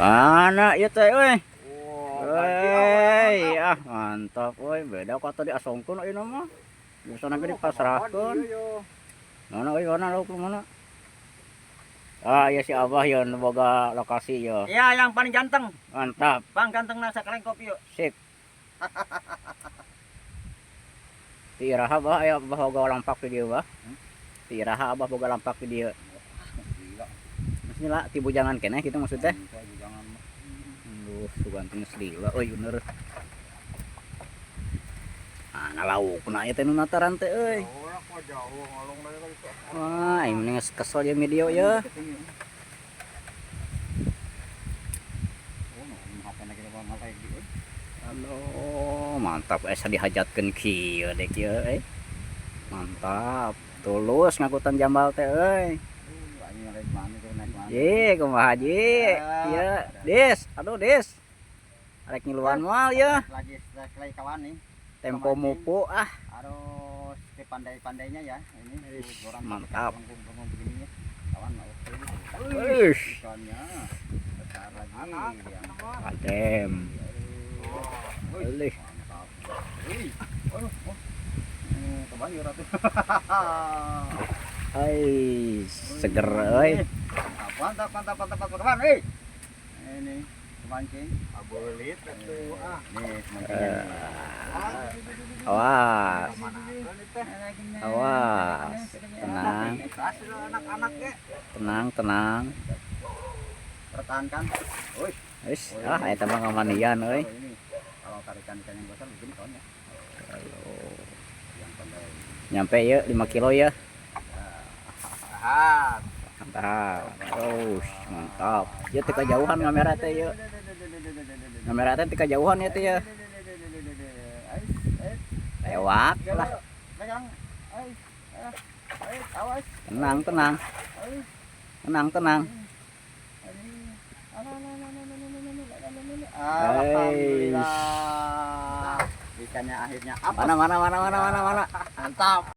Mana ieu teh euy? Wah, Euy, ah mantap euy, beda ka tadi asongkeun ayeuna mah. Biasa ge dipasrahkeun. Mana euy, mana lauk mana? Ah, ya si Abah ya nu boga lokasi ya. Ya, yang paling ganteng. Mantap. Bang ganteng nasa kaleng kopi yuk. Sip. Ti iraha bah aya Abah boga lampak di dieu bah. Ti iraha Abah boga lampak di dieu. Maksudnya lah ti bujangan keneh gitu maksudnya. Aduh, sugan teh geus lila euy bener. Ah, na laukna ieu teh nu nataran teh euy. Wah, ini geus kesel ya video ya. Halo, mantap esa dihajatkeun kieu dek kieu euy. Mantap. Tulus ngakutan jambal teh euy. Ye, kumaha Haji? Ieu, Des. Aduh, Des. Arek ngiluan moal ya. Lagi lagi kawan nih. Tempo mupu ah. Harus pandai-pandainya ya. Ini Ish, mantap. Begini ya. Kawan oke. Uish, Ikannya besar lagi. adem. Ulih. Mantap. Wih, aduh, oh. Kembali ratu. Ai, seger euy. Mantap, mantap, mantap, mantap, kawan. Eh. Ini pemancing. Abulit itu ah. Nih pemancingnya. Awas. Awas. Tenang, tenang, tenang. Pertahankan. Wih. Wis, ah eta mah ngamanian euy. Ini kalau tarikan ikan yang besar begini kawan ya. Yang pandai. Nyampe ya 5 kilo ya. Tahan. Mantap. Terus, mantap. Ya teu kajauhan kamera teh ya. Kamera teh teu kajauhan ya teh ya. Lewat lah. Tenang, tenang. Tenang, tenang. Alhamdulillah. Ikannya akhirnya apa? Mana mana mana mana mana mana. Mantap.